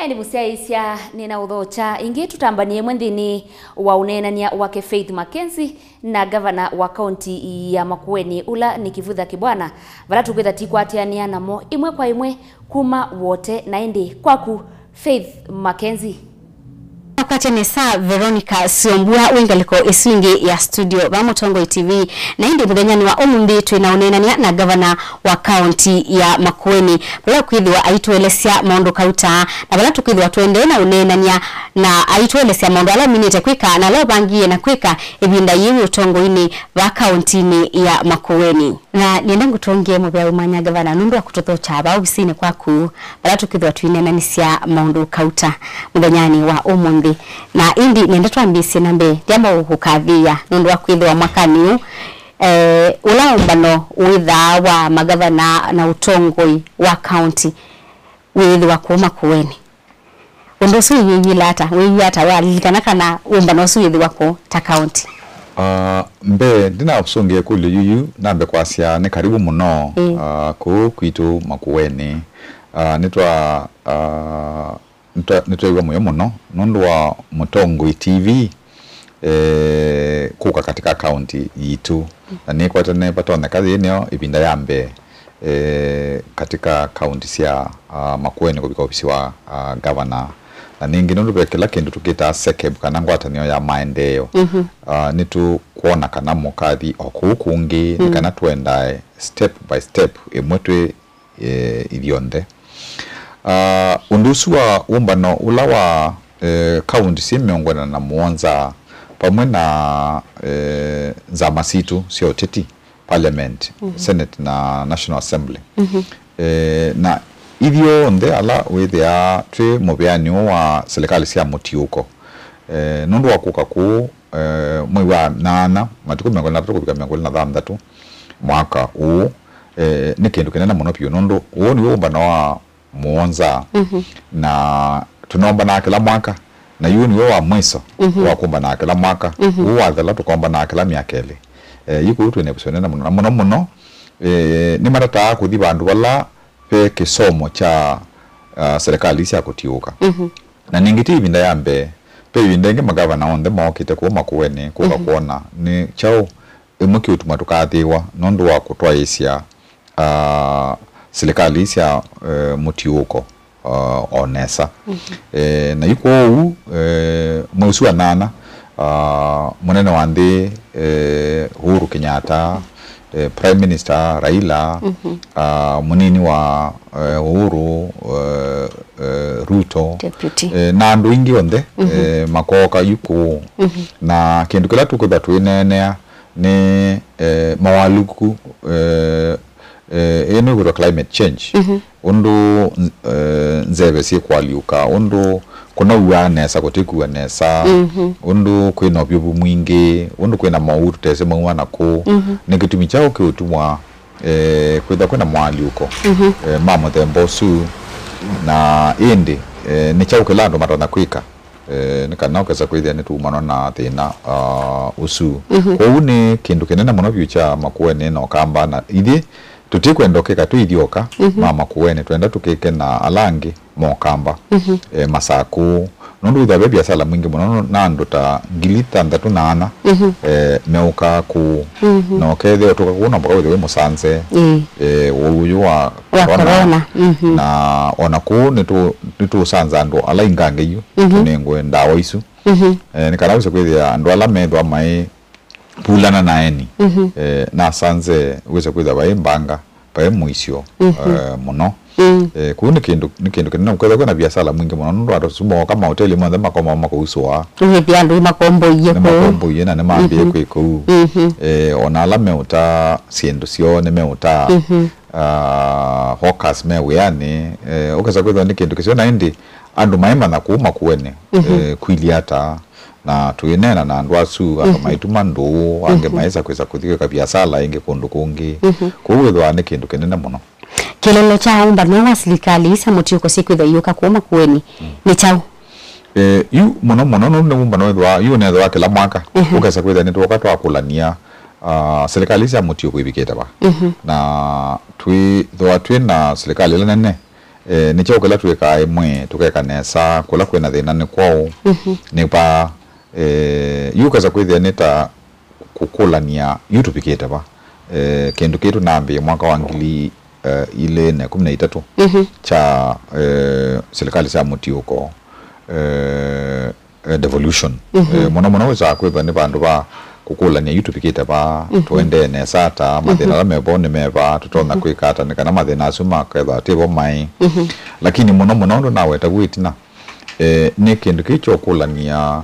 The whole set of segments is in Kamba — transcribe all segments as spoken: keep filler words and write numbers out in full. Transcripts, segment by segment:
Eni mũsyaĩĩsya, nĩna ũthokya ĩngĩ tũtambanie ĩmwe nthĩnĩ wa ũneenany'a wake Faith Mackenzie na ngavana wa kaunti ya Makueni, ũla nĩ Kivutha Kibwana, vala tũkwĩtha tũikwatĩanĩa namo ĩmwe kwa ĩmwe kuma Wote. Na ĩndĩ kwaku, Faith Mackenzie. Nakwatya nesa Veronica Siombua wĩ ngalĩko ĩsu ĩngĩ ya studio va Mũtongoi T V. Na ĩndĩ mũthenyanĩ wa ũmũnthĩ twĩ na ũneenany'a na ngavana wa kaunti ya Makueni, vala ũkwĩthĩwa aitũelesya maũndũ kauta, na vala tũkwĩthĩwa tũendee na ũneenany'a na aitũelesya maũndũ ala ũminĩte kwĩka na ala ũvangie na kwĩka ĩvinda yĩĩ wĩ ũtongoinĩ va kauntinĩ ya Makueni. Na nĩenda ngũtũngĩe mũvea wĩ mwanya, ngavana, nũndũ wa kũtũthokya vaa ovisinĩ kwaku, vala tũkwĩthĩwa tũineenanĩsya maũndũ kauta mũthenyanĩ wa ũmũnthĩ. Na ĩndĩ nĩenda twambĩĩsye na mbee, ndĩamba ũkathĩĩa nũndũ wa kwĩthĩwa mwakanĩ ũũ, eh, ũla ũmbano wĩthaa wa magavana na ũtongoi wa kaunti wĩĩthĩwa kũũ Makueni. Ũndũ ũsu wĩw'ĩla ata? Wĩw'a ata walilikana kana ũmbano ũsu wĩthĩwa kũũ ta kaunti? Ah, mbee, ndinasũngĩa ĩkũlyo yu, yu nambe kwasya nĩ karibu mũno, mm, ah, kũũ kwitũ Makueni. Ah, nĩtwa, ah, nĩtwa-, nĩtwew'a mũyo mũno nũndũ wa Mũtongoi T V, eh, kũka katika kaunti yitũ. Na nĩkwatene vatonyeka yĩĩ nĩyo ĩvinda ya mbee, eh, katika kaunti sya, ah, Makueni kũvika ovisi wa, ah, ngavana. Na ningĩ nũndũ ve kĩla kĩndũ tũkĩtaa SEKEB kana ngwatanĩo ya maendeeo, mhm, ah, nĩtũkwona kana mũkathi o kũu kũngĩ, nĩ, mm, kana tũendae step by step, ĩmwe twĩ, eh, ithyonthe. Ah, ũndũ ũsu wa ũmbano ũla wa, eh, kaunti syĩ mĩongo ĩna na mũonza vamwe na, eh, nzama sitũ sya ũteti, Parliament, mhm, Senate na National Assembly. Mhm. Eh, na ithyonthe ala wĩthĩaa twĩ mũvĩanĩ ũũ wa silikalĩ sya mũtiũko, eh, nũndũ wa kũka kũũ, eh, mwei wa nyanya, matukũ mĩongo ĩlĩ na atatũ kũvika mĩongo ĩlĩ na thanthatũ mwaka ũũ, eh, nĩ kĩndũ kĩnene mũno vyũ, nũndũ ũũ nĩw'o ũmbano wa mũonza. Mhm. Na tũnombanaa kĩla mwaka, na yu nĩw'o wa mwiso, mhm, wa kũmbanaa kĩla mwaka. Mhm. Ũũ wathela tũkombanaa kĩla myaka ĩlĩ. Eh, yu kũu twĩ na ĩvuso nene mũno, na mũno mũno, eh, nĩmatataa kũthi vandũ vala ve kĩsomo kya, ah, serikali sya kũtiũka. Mhm. Na ningĩ ti ĩvinda ya mbee, ve ĩvinda ĩngĩ magavana onthe mookĩte kũũ Makueni kũka, mhm, kwona nĩ kyaũ ĩmwe kĩũtuma tũkathĩĩwa nũndũ wa kũtwaĩĩsya, ah, silikalĩ sya, eh, mũtiũko, ah, o nesa. Mhm. Eh, na yu kwoou, eh, mwei ũsu wa nyanya, ah, mũnene wa nthĩ, eh, Uhuru Kenyatta, eh, Prime Minister Raila, mhm, ah, mũnini wa, eh, Uhuru, eh, eh, Ruto, Deputy, eh, na andũ aingĩ onthe, mhm, eh, makooka yu kũũ. Mhm. Na kĩndũ kĩla tũkwĩtha twĩneenea nĩ, eh, mawalũku, eh, eh, ĩĩ nĩkwĩtwa climate change. Mhm. Ũndũ, eh, nzeve syĩkũalyũka, ũndũ kũnaua nesa, kũtikua nesa, mhm, ũndũ kwĩna ũvyũvu mwingĩ, ũndũ kwĩna mowau tũtesĩ mauma na kũũ. Mhm. Nĩ kĩtumi kyaũ kĩũtumwa, eh, kwĩtha kwĩna moalyũko, mhm, eh, ma mũthemba ũsu, na ĩndĩ, eh, nĩ kyaũ kĩla andũ matonya kwĩka, eh, nĩ kana ũkesa kwĩthĩa nĩtũumanwa na thĩna, ah, ũsu. Mhm. Kwoou nĩ kĩndũ kĩnene mũno vyũ kya Makueni na Ũkamba, na ithyĩ tũtikwenda ũkĩka twĩ ithyoka, mhm, ma Makueni, twenda tũkĩke na ala angĩ ma Ũkamba, mhm, eh, Masakũ. Nũndũ wĩthĩwa ve biasala mwingĩ mũno na andũ ta ngili thanthatũ na ana, mhm, eh, meũkaa kũũ. Mhm. Na ũkethĩa ũtũka kũũ no mpaka wĩthĩwe wĩ mũsanze, ĩĩ, eh, ũwau ũyũ wa, wa corona. Corona. Mhm. Na ona kũũ nĩtũ-, nĩtũũsanza andũ ala ingange yu, mhm, tũnengwe ndawa isu. Mhm. Eh, nĩ kana wĩse kwĩthĩa andũ ala methwa maĩ vulana na aeni. Mhm. Eh, nasanze wĩse kwĩthwa vaĩ mbanga, vaĩ mũisyo, mhm, eh, mũno. Mm. Eh, kũu nĩ kĩndũ, nĩ kĩndũ kĩnene. Kwĩthwa kwĩna biasala mwingĩ mũno, nũndũ andũ asu mooka mahoteli monthe makoma makousũa. Ũyĩthĩa andũ nĩmakomboie kũu. Nĩmakomboie na nĩmambĩĩe, mhm, kwĩ kũu. Mhm. Eh, ona ala meũta syĩndũ syoo nĩmeũta. Mhm. Ah, hawkers me wĩanĩ. Eh, ũkesa kwĩthwa nĩ kĩndũ kĩseo, na ĩndĩ andũ maimanya kũu Makueni, mhm, eh, kwĩlye ata. Na tũineena na andũ asu, andũ, mhm, maituma ndũũ, angĩ, mhm, maisa kwĩsa kũthi kwĩka viasala ĩngĩ kũndũ kũngĩ. Mhm. Kwoou wĩthĩwa nĩ kĩndũ kĩnene mũno. Kĩlelo kya ũmbano wa silikalĩ ii sya mũtiũko syĩkwĩthwa iũka kũũ Makueni, mm, nĩ kyaũ? Eh, yu mũno mũno nũndũ nĩ ũmbano wĩthĩwa, yu ũnethĩwa kĩla mwaka, mhm, ũkesa kwĩthĩa nĩtwoka twakũlany'a, ah, silikalĩ sya mũtiũko ivikĩte va. Mhm. Na twĩthĩwa twĩ na silikalĩ ĩla nene, Eh, nĩ kyaũ kĩla twĩkaa ĩmwe tũkeka nesa, kũla kwĩna thĩna nĩ kwaũ? Mhm. Nĩ va, eh, yu ũkesa kwĩthĩa nĩ ta kũkũlany'a yu tũvikĩte va. Eh, kĩndũ kĩĩ tũnambĩĩe mwaka wa ngili, eh, ilĩ na ĩkũmi na itatũ, mhm, kya, eh, silikalĩ sya mũtiũko, eh, eh, devolution. Mhm. Eh, mũno mũno wĩsaa kwĩthwa nĩ vandũ va kũkũlany'a yu tũvikĩte va, mhm, tũendee nesa ata, mathĩna, mhm, ala mevo nĩ meva, tũtonya, mhm, kwĩka ata nĩ kana mathĩna asu makethwa atĩ vo maĩ. Mhm. Lakini mũno mũno ũndũ naweta vu ĩtina, eh, nĩ kĩndũ kĩu kyokũlany'a,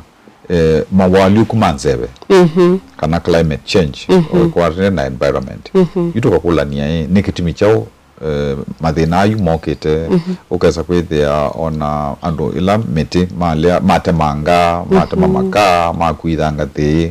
eh, mawaalyũku ma nzeve, mhm, kana climate change, mhm, ũkwatene na environment. Mhm. Yu tũkakũlany'a ĩ, nĩ kĩtumi kyaũ, eh, mathĩna ayu mokĩte, mhm, ũkesa kwĩthĩa ona andũ ĩla mĩtĩ malea, matemanga, matema, mhm, makaa, makuitha ngathĩ,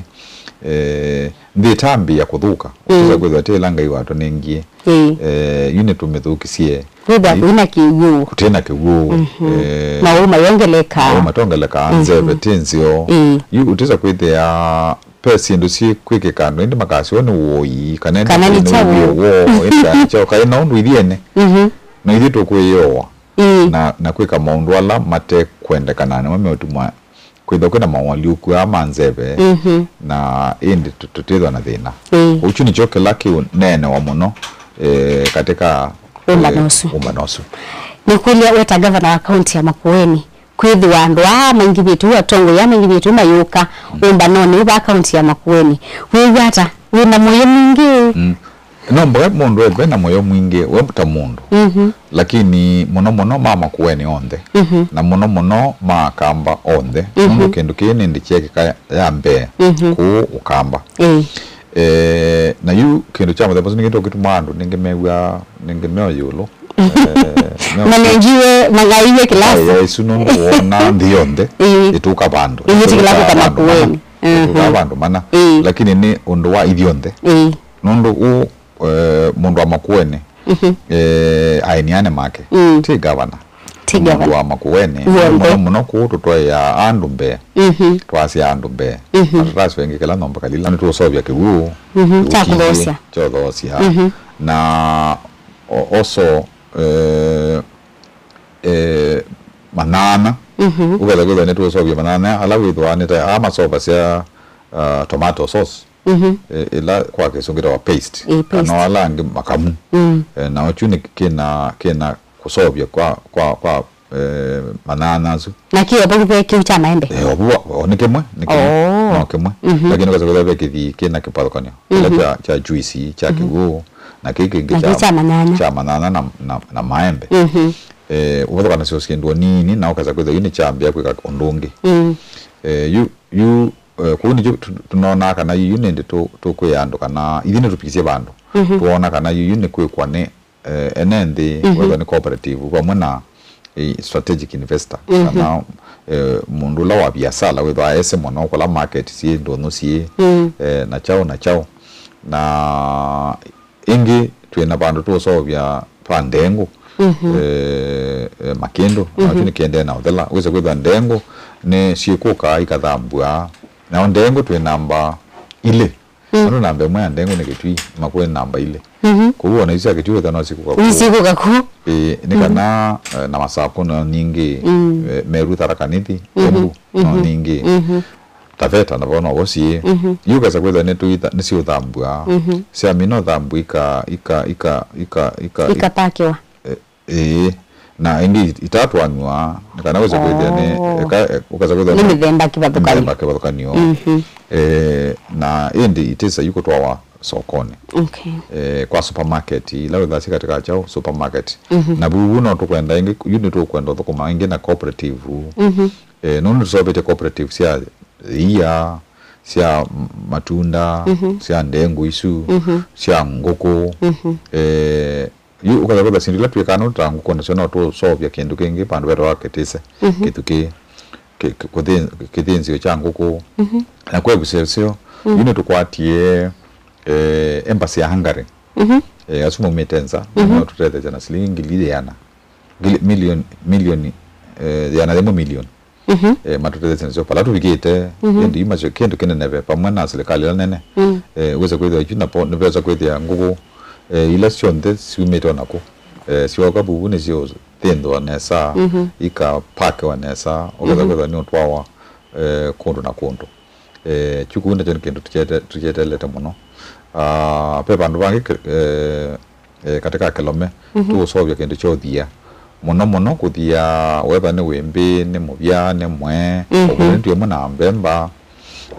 eh, nthĩ ĩtambĩĩa kũthũka, mm, ũkesa kwĩthĩa ti ĩla Ngai watũnengie. Ĩĩ. Eh, yu nĩtũmĩthũkisye. Kwĩthĩa, ĩĩ, kwĩna kĩw'ũ. Kũtĩ na kĩw'ũ. Mhm. Eh, maũũ mayongeleka. Maũũ matongeleka, mhm, nzeve ti nzeo. Ĩĩ. Yu ũtesa kwĩthĩa ve syĩndũ syĩkwĩkĩka andũ, ĩndĩ makasĩwa nĩ woi, kana ĩndĩ kana nĩ kyaũ, woo, ĩndĩ kana nĩ kyaũ, kaĩ na ũndũ ithyĩ ene. Mhm. Na ithyĩ tũkwĩyĩoa. Ĩĩ. Na, na kwĩka maũndũ ala matekwendekana nĩmo meũtuma kwĩthwa kwĩna mawaalyũku aa ma nzeve, mhm, na ĩndĩ tũ-, tũtĩthwa na thĩna. Ĩĩ. Ũkyu nĩkyo kĩla kĩũneenewa mũno, eh, katika, ũmbano, eh, ũsu. Ũmbano ũsu. Nĩkũlya, we ta ngavana wa kaunti ya Makueni, kwĩthĩwa andũ aa maingĩvĩtwe, atongoi aa maingĩvĩtwe mayũka, mm, ũmbanonĩ ũũ va kaunti ya Makueni, wĩw'a ata? Wĩna mũyo mwingĩ? Mm. No mboe mũndũ ethwe na mũyo mwingĩ, we ta mũndũ. Mhm. Lakini mũno mũno ma Makueni onthe. Mhm. Na mũno mũno ma Akamba onthe. Mhm. Nũndũ kĩndũ kĩĩ nĩ ndĩ kyekĩka ya mbee, mhm, kũũ Ũkamba. Ĩĩ. Eh, na yu kĩndũ kya mũthemba ũsu nĩ kĩndũ kĩtuma andũ nĩngĩ mew'a, nĩngĩ meo ĩũlũ. Eh, meo, manengiwe, magaiwe kĩlasi. Aya, isu nũndũ wona nthĩ yonthe, ĩĩ, ĩtũka vandũ. Ĩĩ, ti kĩla kũka Makueni. Ĩtũka, mhm, vandũ mana. Ĩĩ. Lakini nĩ ũndũ wa ithyonthe. Ĩĩ. Nũndũ ũũ, eh, mũndũ wa Makueni, mhm, eh, aĩ nĩ ane make. Mm. Ti gavana. Ti gavana. Mũndũ wa Makueni. W'onthe. Mũno mũno kũũ tũtwaĩaa andũ mbee. Mhm. Twasya andũ mbee. Mhm. Na tũtasya ĩngĩ kĩla nomba kalila nĩtũũseũvya kĩw'ũ. Mhm. Kya kũthoosya. Kya ũthoosya. Mhm. Na o-, also, eh, eh, manyanya. Mhm. Ũketha kwĩthwa nĩtũũseũvya manyanya ala wĩthwa nĩ ta aa maseũvasya, ah, tomato sauce. Mhm. Eh, ĩla kwa Kĩsũngũ ĩtawa paste. Ĩĩ, paste. Kana ala angĩ makamu. Mm. Eh, na ũkyu nĩ kĩna, kĩna kũseũvya kwa, kwa, kwa, eh, manyanya asu. Na kĩ ovu ve kĩu kya maembe? Eh, ovu wa-, o nĩ kĩmwe, nĩ kĩmwe. Oh. No kĩmwe. Mhm. Lakini ũkesa kwĩthĩa ve kĩthii kĩna kĩvathũkany'o. Kĩla, mhm, kya, kya juice, kya, mhm, kĩw'ũ, na kĩĩ kĩngĩ, na kĩ kya, kya manyanya, kya manyanya na, na, na maembe. Mhm. Eh, ũvathũkanasya syĩndũ o nini, na ũkesa kwĩthĩa yu nĩkyambĩĩa kwĩka ũndũ ũngĩ. Mm. Eh, yu, yu, eh, kũu nĩkyo tũ-, tũnonaa kana yu, yu nĩndĩ tũ-, tũkwĩa andũ kana ithyĩ nĩtũvikisye vandũ. Mhm. Twoona kana yu, yu nĩkwĩkwa nĩ, eh, ene nthĩ, mhm, whether nĩ cooperative, vamwe na, eh, strategic investor, mhm, kana, eh, mũndũ ũla wa viasala, wĩthwa aese mũno kũla market syĩ, ndũnyũ syĩ, mm, eh, na kyaũ na kyaũ. Na ĩngĩ twĩ na vandũ tũũseũvya va ndengũ, mhm, eh, eh, Makĩndũ, na, mhm, nakyo nĩkĩendee na ũthela. Wĩse kwĩthwa ndengũ nĩ syĩkũka ikathambw'a. Nao ndengũ twĩ namba ilĩ. Mm. Nũndũ namba ĩmwe ya ndengũ nĩ Kĩtui, Makueni namba ilĩ. Mhm. Kwoou ona isu sya Kĩtui wĩthwa no sikũka kũu. Nĩsikũka kũu. Ĩĩ, nĩ kana, mhm, eh, na Masaku no ningĩ, mm, eh, Meru, Tharaka Nithi, mhm, Embu no, mhm, ningĩ. Mhm. Taveta navo novo syĩ. Mhm. Yu ũkesa kwĩthwa nĩtũitha-, nĩsiũthambw'a. Mhm. Syamina ũthambw'a ika-, ika-, ika-, ika-, ika-, ikapakiwa. Eh, ĩĩ. Na ĩngĩ it-, itatwanywa, nĩ kana wĩse kwĩthĩa nĩ, oh, eka-, e-, ũkesa kwĩthĩa nĩ nĩ mĩthemba kĩvathũkanyo. Mĩthemba kĩvathũkanyo. Mhm. Eh, na ĩndĩ itĩsa yu kũtwawa sokonĩ. Okay. Eh, kwa supermarket, ila wĩthasya katika kyaũ supermarket. Mhm. Na vuvu no tũkwenda ĩngĩ, yu nĩtũkwenda ũthũkũma ĩngĩ na cooperative. Mhm. Eh, nũndũ nĩtũseũvĩtye cooperative sya ĩia, sya m-, matunda, mhm, sya ndengũ isu, mhm, sya ngũkũ. Mhm. Eh, yu ũkatha kwĩtha syĩndũ ila twĩkaa nũndũ ta ngũkũ nasyo no tũseũvya kĩndũ kĩngĩ vandũ vetawa kĩtĩse, mhm, kĩthukĩ, kĩ-, kĩ-, kũthĩ-, kĩthĩnzĩo kya ngũkũ. Mhm. Na kwĩ kuseseo, mhm, yu nĩtũkwatie, eh, embassy ya Hungary. Mhm. Eh, asu maumĩte nza, mhm, no tũtethesya na silingi ngili ĩana. Ngili, milioni, milioni, eh, ĩana yĩmwe milioni. Mhm. Eh, matũtetheesye nasyo vala tũvikĩte, mhm, ĩndĩ yu masyo kĩndũ kĩnene ve vamwe na silikalĩ ĩla nene. Mm. Eh, wĩsa kwĩthĩa yu napo nĩvesa kwĩthĩa ngũkũ, eh, ila syonthe syumĩte o naku. Eh, syooka vuvu nĩsyo ikathĩnthwa nesa, mhm, ikapakiwa nesa, ũketha, mhm, kwĩthwa nĩ ũtwawa, eh, kũndũ na kũndũ. Eh, kyu kũu nakyo nĩ kĩndũ tũkyete-, tũkyeteelete mũno. Ah, ve vandũ vangĩ ke-, eh, eh, katĩ ka kĩlome, mhm, tũũseũvya kĩndũ kya ũthia. Mũno mũno kũthia wethwa nĩ wĩmbĩ, nĩ mũvya, nĩ mwee, mhm, ũkũnĩ twĩ ĩmwe na mbemba.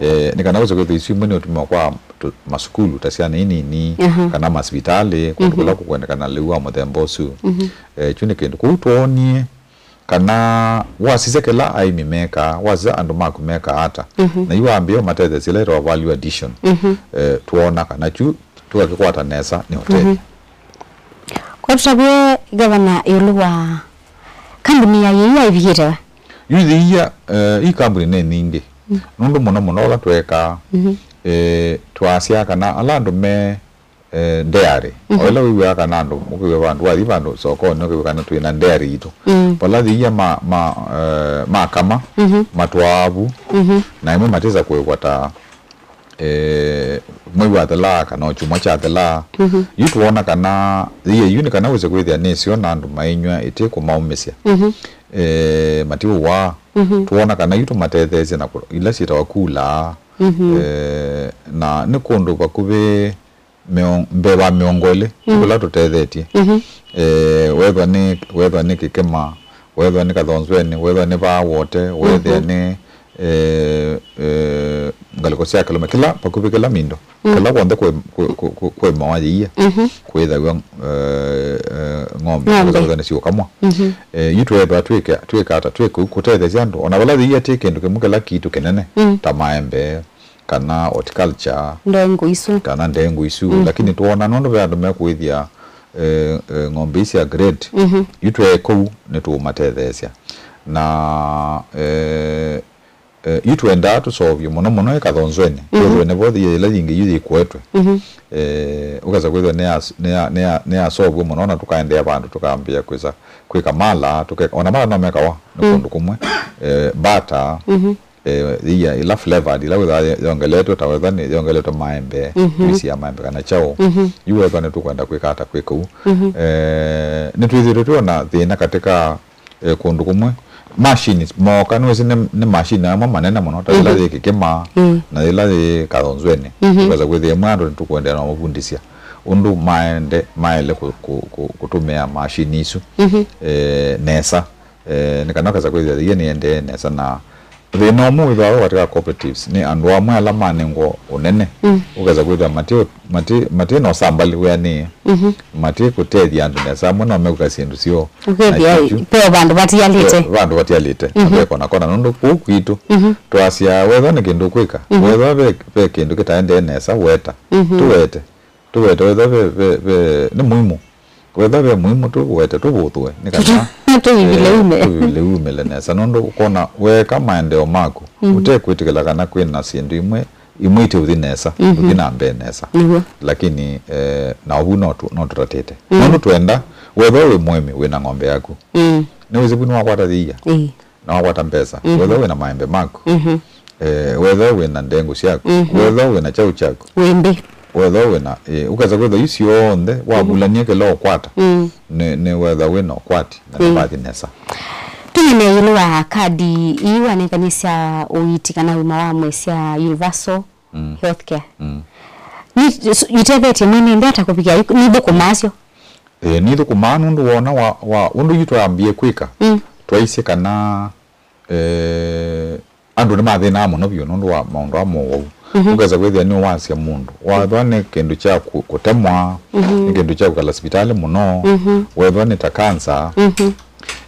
Eh, nĩ kana wĩse kwĩthwa isu imwe nĩ ũtũmĩwa kwa tũ-, masukulu ta syana inini, aha, kana masivitalĩ, kũndũ, mhm, kũla kũkwendekana lĩu wa mũthemba ũsu. Mhm. Eh, kyu nĩ kĩndũ. Kũu twonie kana wasisya kĩla aĩmi mekaa, wasisya andũ maku mekaa ata, mhm, na yu wambĩĩa ũmatetheesya ĩla ĩtawa value addition. Mhm. Eh, twoona kana kyu tũkakĩkwata nesa nĩ ũtethyo. Mhm. Kwa tũtavye, Gavana, ĩũlũ wa kambuni ya Yĩia ĩvikĩte va? Yu Yĩia, eh, ii kambuni nĩ nyingĩ. Mm. Nũndũ mũno mũno ũla tweekaa, mhm, eh, twasyaa kana ala andũ me, eh, dairy. Mhm. O ĩla wĩw'aa kana andũ, ũkĩw'a vandũ, wathi vandũ sokonĩ, ũkĩw'a kana twĩ na dairy itũ. Mm. Vala Yĩia ma, ma, eh, makama, mhm, matwaa vu, mhm, na ĩmwe matĩsa kũĩvwa ta, eh, mwei wathela kana o kyumwa kyathela. Mhm. Yu twoona kana Yĩia yu nĩ kana wĩse kwĩthĩa nĩseo na andũ mainyw'a ĩtĩ kũmaũmĩsya. Mhm. Eh, matiũwaa. Mhm. Twoona kana yu tũmatetheesye na kũ-, ila syĩtawa kulaa. Mhm. Eh, na nĩ kũndũ vakuvĩ mĩo-, mbee wa mĩongo ĩlĩ, mhm, kũla tũtethetye. Mhm. Eh, wethwa nĩ, wethwa nĩ Kĩkĩma, wethwa nĩ Kathonzweni, wethwa nĩ vaa Wote, wethĩa, mhm, nĩ, eh, eh, ngalĩko sya Kĩlome, kĩla, vakuvĩ kĩla mindo, mm, kĩla kw'onthe kwĩ, kwĩ, kwĩ, kwĩ, kwĩmawa Yĩia, mhm, kwĩthaw'a, eh, eh, ng'ombe, ng'ombe, kwĩthwa nĩ siũkamwa. Mhm. Eh, yu twethwa twĩka, twĩka ata, twĩ kũu kũtetheesya andũ, ona vala Yĩia ti kĩndũ kĩmwe kĩla kitũ kĩnene, mm, ta maembe, kana horticulture, ndengũ isu, kana ndengũ isu, mhm, lakini twoona nũndũ ve andũ mekũĩthya, eh, eh, ng'ombe isi sya grade, mhm, yu twĩ kũu nĩtũũmatetheesya. Na, eh, eh, yu twendaa tũseũvye mũno mũno ĩ Kathonzweni, mhm, kwĩthwe nĩvo Yĩia ĩla yingĩ yu yĩkũetwe. Mhm. Eh, ũkesa kwĩthwa nĩya-, nĩya-, nĩya-, nĩyaseũvw'e mũno, na tũkaendeea vandũ tũkambĩĩa kwĩsa kwĩka mala, tũke-, ona mala no mekawa nĩ, mm, kũndũ kũmwe, eh, bata, mhm, eh, Yĩia ĩla flavored, ĩla wĩthaa yongeletwe, ta wethwa nĩ yongeletwe maembe, mhm, juice ya maembe kana kyaũ. Mhm. Yu wethwa nĩtũkwenda kwĩka ata kwĩ kũu. Mhm. Eh, nĩtwĩthĩĩtwe twĩ ona thĩna katĩ ka, eh, kũndũ kũmwe. Machines, mooka, nĩwĩsĩ nĩ, nĩ machine amwe manene mũno, ta yĩla, mhm, yĩ Kĩkĩma, mm, na yĩla yĩ Kathonzweni. Mhm. Ũkesa kwĩthĩa ĩmwe andũ nĩtũkũendeea na ũmavundĩsya ũndũ maende, maĩle kũ-, kũ-, kũ-, kũtũmĩa machine isu, mhm, eh, nesa. Eh, nĩ kana ũkesa kwĩthĩa Yĩia nĩendee nesa, na thĩna ũmwe wĩthĩawa katĩ ka cooperatives nĩ andũ amwe ala manengwa ũnene, mm, ũkesa kwĩthĩa mati, mati, mati na ũsambali wĩanĩe, mhm, mati kũtethya andũ nesa, amwe no mekũka syĩndũ syoo. Ũkethĩa na kyu, ve vandũ vatialĩte. Ve vandũ vatialĩte, na, mhm, ve kona kona, nũndũ kũu kwitũ, mhm, twasya wethwa nĩ kĩndũ ũkwĩka, mhm, wethwa ve, ve kĩndũ kĩtaendee nesa, weta. Mhm. Tũwete. Tũwete, wethwa ve, ve, ve, nĩ muimu. Wethwa ve muimu tũwete, tũvũthũe, nĩ kana, tũivile, eh, ume, tũivile umĩle nesa. Nũndũ ũkona weeka maendeeo maku, mm, ũtekwĩtĩkĩla kana kwĩ na syĩndũ imwe, imwe iteũthi nesa, mhm, ũthi na mbee nesa. Nĩw'o. Lakini, eh, na ũvu no tũ-, no tũtatĩte. Mm. Nũndũ twenda, wethwa wĩ mũĩmi wĩ na ng'ombe yaku, mm, nĩwĩsĩ vu nĩwakwata Yĩia. Ĩĩ. Na wakwata mbesa, mhm, wethwa wĩna maembe maku, mhm, eh, wethwa wĩna ndengũ syaku, mhm, wethwa wĩna kyaũ kyaku, wĩmbĩ, wethwa wĩna, eh, ũkesa kwĩthwa yu syonthe, mm, wavulany'a kĩla ũkwata, mm, nĩ, nĩ wethwa wĩna ũkwati, na, mm, nĩvathi nesa. Tũnene ĩũlũ wa kadi ii wanenganie sya ũiiti kana ũima wa mwĩĩ sya universal, mm, healthcare. Mm. Ni, s-, itethetie mwene nthĩ ata kũvikĩa i-, nithũkũmaa syo? Ĩĩ, nithũkũmaa nũndũ wona wa, wa ũndũ yu twambie kwĩka, mm, twaisye kana, eh, andũ nĩmathĩnaa mũno vyũ nũndũ wa maũndũ a mũwau. Mhm. Ũkesa kwĩthĩa nĩwasya mũndũ, wathwa nĩ kĩndũ kya kũ-, kũtemwa, mhm, nĩ kĩndũ kya kwĩkala sivitalĩ mũno, mhm, wethwa nĩ ta kansa, mhm.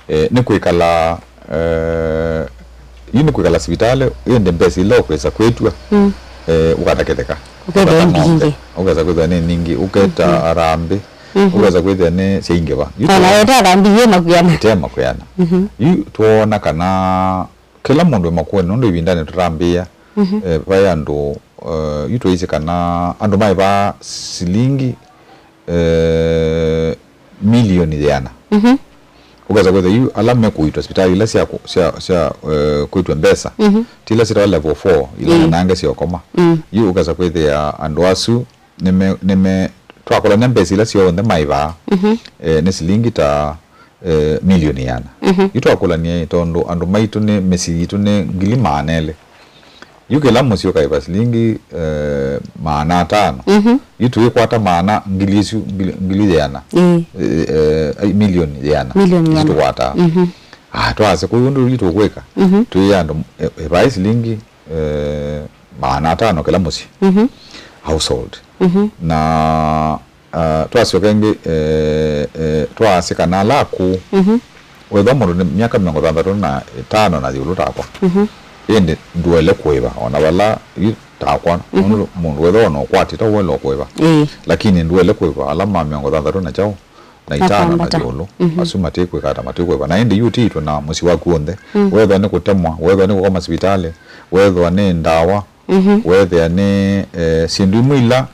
Eh, nĩ kwĩkala, eh, yu nĩ kwĩkala sivitalĩ, ĩndĩ mbesa ila ũkwĩsa kwĩtw'a, mm, eh, ũkatakĩtheka. Ũkethĩa ng'ombe ingĩ. Ũkesa kwĩthĩa nĩ nyingĩ, ũketa, mhm, harambĩ, mhm, ũkesa kwĩthĩa nĩ syaingĩva. Yu ona weta harambĩ yĩ makwĩana. Ite makwĩana. Mhm. Yu twoona kana kĩla mũndũ wĩ makueni, nũndũ ĩvindanĩ tũtambĩĩa, mhm, eh, vai andũ, eh, yu twaisye kana andũ maĩvaa silingi eh, milioni yĩana. Mhm. Ũkesa kwĩthĩa yu ala mekũitwa sivitalĩ ila sya kũ-, sya, sya, eh, kwĩtw'a mbesa, mhm, ti ila syĩtawa level four, ila, mm, nange syokoma. Mm. Yu ũkesa kwĩthĩa andũ asu nĩme, nĩme, twakũlany'a mbesa ila syonthe maĩvaa, mhm, eh, nĩ silingi ta eh, milioni ĩana. Mhm. Yu twakũlany'a ĩ, tondũ andũ maitũ nĩ, mĩsyĩ yitũ nĩ ngili maana elĩ. Yu kĩla mũsyĩ ũkaĩva silingi, eh, maana atano. Mhm. Yu tũikwata maana ngili isu, ngili, ngili ĩana. Ĩĩ. Eh, eh, ai, milioni ĩana. Milioni ĩana. Isu tũkwataa. Mhm. Ah, twasya kũu ũndũ yu tũkwĩka. Mhm. Twĩ andũ, eh, eh, vai silingi, eh, maana atano kĩla mũsyĩ. Mhm. Household. Mhm. Na Ah, twasyoka ĩngĩ, eh, eh, twaasya kana ala akũũ, mhm, wethwa mũndũ nĩ myaka mĩongo thanthatũ na ĩtano na ĩũlũ takwa, mhm, ĩndĩ ndũele kũĩva, ona vala yu takwa, mhm, nũndũ mũndũ wethwa ona ũkwatĩte ũele kũĩva. Ĩĩ. Lakini ndũele kũĩva ala ma mĩongo thanthatũ na kyaũ, na ĩtano na, na thanthatũ, ĩũlũ, mhm, asu matikwĩka ata, matikwĩva. Na ĩndĩ yu ũtiitwe na mũsyĩ waku onthe, mm, wethwa nĩ kũtemwa, wethwa nĩ kũkoma sivitalĩ, wethwa nĩ ndawa, mhm, weethĩa nĩ, eh, syĩndũ imwe ila,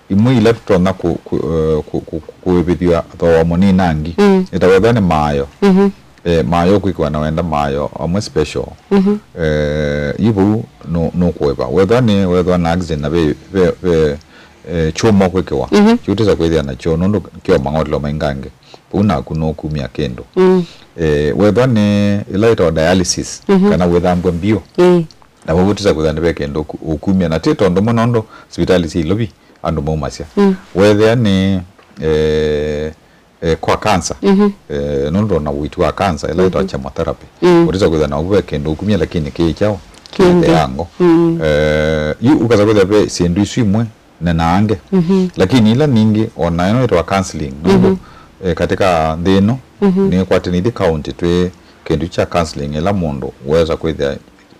imwe ila tũtonya kũ-, kũ-, eh, kũ-, kũ-, kũ-, kũĩvĩthw'a thooa mũninangi. Mm. Nĩ ta weethĩa nĩ maayo. Mhm. Eh, maayo kwĩkĩwa na wenda maayo amwe special. Mhm. Eh, yu vau nũ-, nũkũĩva. Weethĩa nĩ, weethĩa na accident na ve, ve, ve, eh, kyũma kwĩkĩwa. Mhm. Kĩu tĩsa kwĩthĩa nakyo, nũndũ kĩo mang'otelo maingangĩ. Vau naku nũkumya kĩndũ. Mm. Eh, weethĩa nĩ ĩla ĩtawa dialysis, mhm, kana wĩthambw'a mbio. Ĩĩ. Na vau ũtisa kwĩthĩa nĩ ve kĩndũ ũku-, ũkumya. Na ti tondũ mũno ũndũ sivitalĩ syĩ Ilovi andũ maumasya. Mm. Weethĩa nĩ, eh, eh, kwa cancer. Mhm. Eh, nũndũ na ũiti wa cancer, ĩla ĩtawa, mhm, chemotherapy. Mm. Ũtisa kwĩthĩa na ve kĩndũ ũkumya, lakini kĩ kyaũ? Kĩngĩ. Kĩtheango. Mm. Eh, yu ũkasa kwĩthĩa ve syĩndũ isu imwe nenaange. Mhm. Lakini ila ningĩ, ona ĩno ĩtawa counseling. Nũndũ, mhm, eh, katika nthĩ ĩno, mhm, nĩkwatanĩthye county twĩ kĩndũ kya counseling, ĩla mũndũ wesa kwĩthĩa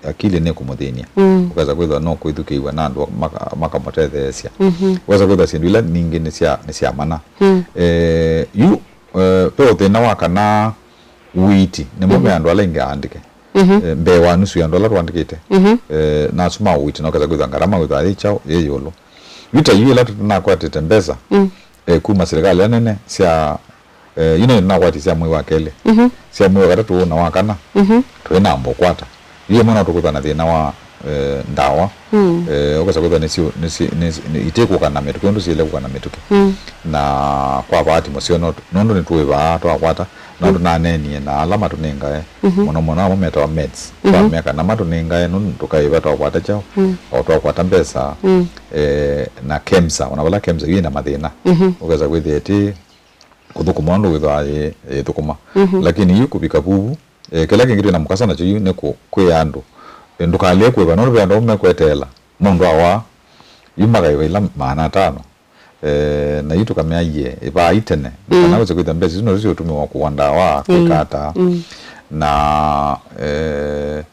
akili nĩkũmũthĩny'a. Mm. Ũkesa kwĩthwa no kwĩthukĩĩw'a na andũ maka-, makamũtetheesya. Mhm. Wesa kwĩthwa syĩndũ ila ningĩ nĩ sya, nĩ sya mana. Mm. Eh, yu, eh, ve ũthĩna wa kana ũiiti, nĩmo, mhm, ve andũ ala aingĩ aandĩke. Mhm. Eh, mbee wa nusu ya andũ ala tũandĩkĩte. Mhm. Eh, na asu ma ũiiti, na ũkesa kwĩthwa ngarama wĩthwa yĩ kyaũ, yĩ ĩũlũ. Yu ta yu ĩla tũtanakwatĩte mbesa, mm, eh, kuma silikalĩ nene sya Eh, yu nĩ nakwatisya mwei wa kelĩ. Mhm. Sya mwei wa katatũ na wa kana, mhm, twĩ na mbokwata. Yu ĩmwe no tũkwĩthwa na thĩna wa, eh, ndawa. Mm. Eh, ũkesa kwĩthwa nĩsyo, nĩsyo, nĩsyo, nĩ-, itikũka na mĩtũkĩ, ũndũ syĩle kũka na mĩtũkĩ. Mm. Na kwa vaati mũseo no tũ-, nũndũ nĩtũĩvaa twakwata, na, mm, tũnaneenie na ala matũnengae, mhm, mũno mũno amwe metawa meds. Mhm. Twamea kana matũnengae, nũndũ tũkaĩva twakwata kyaũ, mm, o twakwata mbesa, mm, eh, na KEMSA, ona vala KEMSA yu ĩna mathĩna. Mhm. Ũkesa kwĩthĩa ĩti kũthũkũma ũndũ wĩthwaa yĩ-, yĩthũkũma. Mhm. Lakini yu kũvika vuvu, eh, kĩla kĩngĩ twĩ na mũkasa nakyo yu nĩ kũ-, kwĩ andũ. Eh, ndũkalĩe kũĩva, nũndũ ve andũ amwe mekweteela mũndũ awaa, yu makaĩva ila maana atano. Eh, na yu tũkamea, ie, ĩvai tene. Mm. Kana wĩse kwĩthĩa mbesa isu no syĩũtũmĩwa kũa ndawa, mm, kwĩka ata. Mm. Na, eh,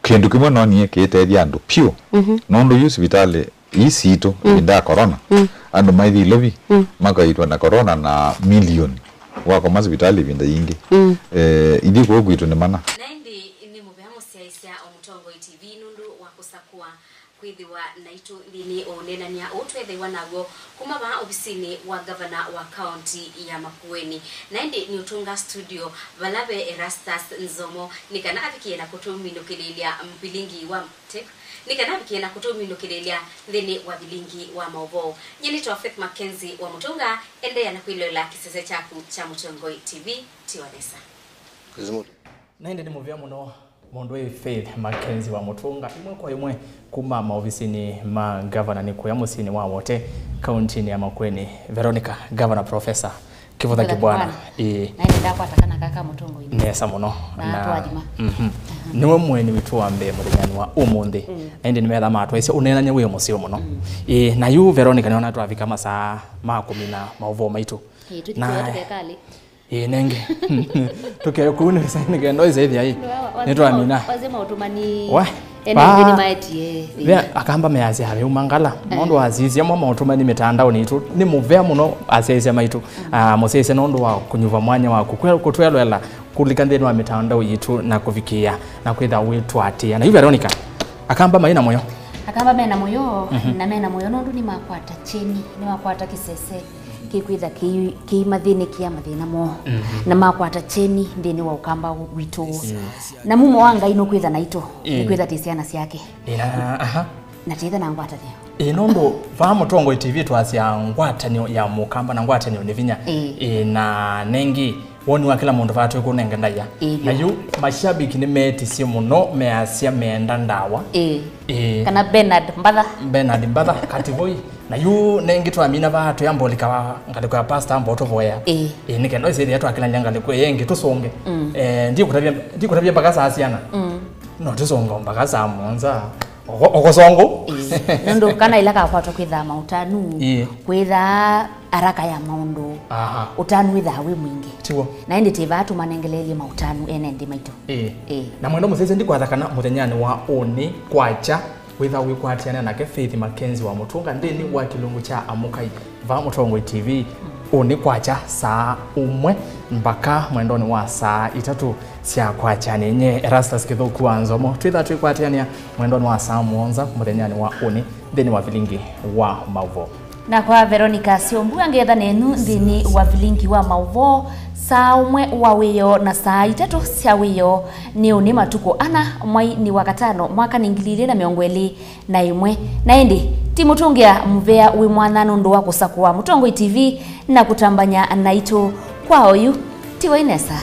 Kĩndũ kĩmwe nonie kĩitethya andũ pyũ, mhm, nũndũ yu sivitalĩ ii sitũ, mm, ĩvinda ya corona, mm, andũ maithi Ilovi, mm, makaitwa na corona na milioni wakoma sivitalĩ ĩvinda yingĩ. Mm. Eh, ithyĩ kũu kwitũ nĩ mana. Na ĩndĩ nĩ mũvea mũsyaĩĩsya o Mũtongoi T V nũndũ wa kũsakũa kwĩthĩwa naitũ nthĩnĩ wa ũneenany'a ũũ tweethĩwa naw'o kuma vaa ovisinĩ wa ngavana wa kaunti ya Makueni. Na ĩndĩ nĩũtũnga studio vala ve Erastus Nzomo nĩ kana avikie na kũtũminũkĩlĩĩlya vilingi wa tape, nĩ kana avikie na kũtũminũkĩlĩĩlya nthĩnĩ wa vilingi wa maũvoo. Nyie nĩtawa Faith Mackenzie wa Mũtũnga, endeea na kwĩloela kĩsese kyaku kya Mũtongoi T V, tiwa nesa. Na ĩndĩ nĩ mũvea mũno mũndũ wĩ Faith Mackenzie wa Mũtũnga, ĩmwe kwa ĩmwe kuma maovisinĩ ma ngavana nĩ kũya mũsyĩnĩ wa Wote, kauntinĩ ya Makueni. Veronica, Governor Professor Kĩvũtha Kĩvũtha Kĩbwana. Kĩbwana. Ĩĩ. Na ĩndĩ ndakwata kana kaka Mũtũnga. Nesa mũno. Na, na atwathima. Mhm. Aha. Nĩwe mũeni witũ wa mbee mũthenyanĩ wa ũmũnthĩ. Mm. Na ĩndĩ nĩmetha matwaisye ũneenany'a wĩ mũseo mũno. Mm. Ĩĩ, na yu Veronica nĩona twavika masaa ma kũmina maũvoo maitũ. Ĩĩ, tũthi na kũya tũkekalĩ. Ĩĩ, nenge. Tũkee kũu nĩ, nĩkenda ĩsethĩa ĩ. Nĩtwamina. Wazima ũtũmani. Wa? Ene pa- nthĩnĩ maetie thĩna. Ve Akamba measya ameuma ngala. Eh. Nũndũ asisya mwa maũtũmani mĩtandaonĩ itũ. Nĩ mũvea mũno asyaĩĩsya maitũ. Mm. Ah, mũsyaĩĩsya nũndũ wa kũnyuva mwanya wa kũkwel-, kũtwelwela kũlika nthĩnĩ wa mĩtandao yitũ na kũvikĩĩa na kwĩtha wĩtwatĩa. Na yu Veronica, Akamba mai na mũyo. Akamba mena mũyo, mhm, na mena mũyo nũndũ nĩmakwata kyeni, nĩmakwata kĩsese. Kĩkwĩtha kĩ-, kĩimathĩnĩkĩa mathĩna moo, mhm, na makwata kyeni nthĩnĩ wa Ũkamba witũ. Yes. Na mumo wa Ngai nũkwĩtha naitũ, ĩĩ, nĩkwĩtha twĩ syana syake. Ĩĩ, na, aha. Na twĩtha na ngwatanĩo. Ĩĩ, nũndũ vaa Mũtongoi T V twasya ngwatanĩo ya Mũkamba na ngwatanĩo nĩ vinya. Ĩĩ. Ĩĩ, na nengĩ Woni wa kĩla mũndũ vaa twĩkũnenge ndaĩa. Ĩĩ. Na yu mashabiki nĩmeetisye mũno, measya meenda ndawa. Ĩĩ. Ĩĩ. Kana Bernard Mbatha. Bernard Mbatha, Kativoi. Na yu nengĩ twamina vaa, twĩamba ũlika ngalĩko ya pastor amba ũtũvoea. Ĩĩ. Ĩĩ, nĩ kenda ĩsĩthĩa twakĩlany'a ngalĩko ĩĩ ĩngĩ tũsũnge. Mm. Eh, ndikũtavya, ndikũtavya mpaka saa siana. Mm. No tũsũnge mpaka saa mũonza. Oko-, okosongo. Ĩĩ. Nũndũ kana ila kakwatwa kwĩthaa maũtanu. Ĩĩ. Kwĩthaa araka ya maũndũ. Aha. Ũtanu wĩthaa wĩ mwingĩ. Tiw'o. Na ĩndĩ tĩ vaa tũmanengeleelye maũtanu ene nthĩ maitũ. Ĩĩ. Ĩĩ. Na mwendwa mũsyaĩĩsya, ndikwatha kana mũthenyanĩ wa ũnĩ kwakya wĩtha wĩkwatĩanĩa nake Faith Mackenzie wa Mũtũnga nthĩnĩ wa kĩlungu kya Amũkai vaa Mũtongoi T V. Ũnĩ kwakya saa ũmwe mpaka mwendonĩ wa saa itatũ sya kwakya. Nĩ nyie Erastus Kĩthũku wa Nzomo. Twĩtha twĩkwatĩanĩa mwendonĩ wa saa mũonza mũthenyanĩ wa ũnĩ nthĩnĩ wa vilingi wa maũvoo. Nakwa Veronica Syombu angetha nenyu nthĩnĩ wa vilingi wa maũvoo saa ũmwe wa wĩoo na saa itatũ sya wĩoo. Nĩ ũnĩ matukũ ana, mwai nĩ wa katano, mwaka nĩ ngili ilĩ na mĩongo ĩlĩ na ĩmwe. Na ĩndĩ, ti mũtũngĩa mũvea wĩ mwanya nũndũ wa kũsakũa Mũtongoi T V na kũtambany'a naitũ kwa oyu. Tiwai nesa.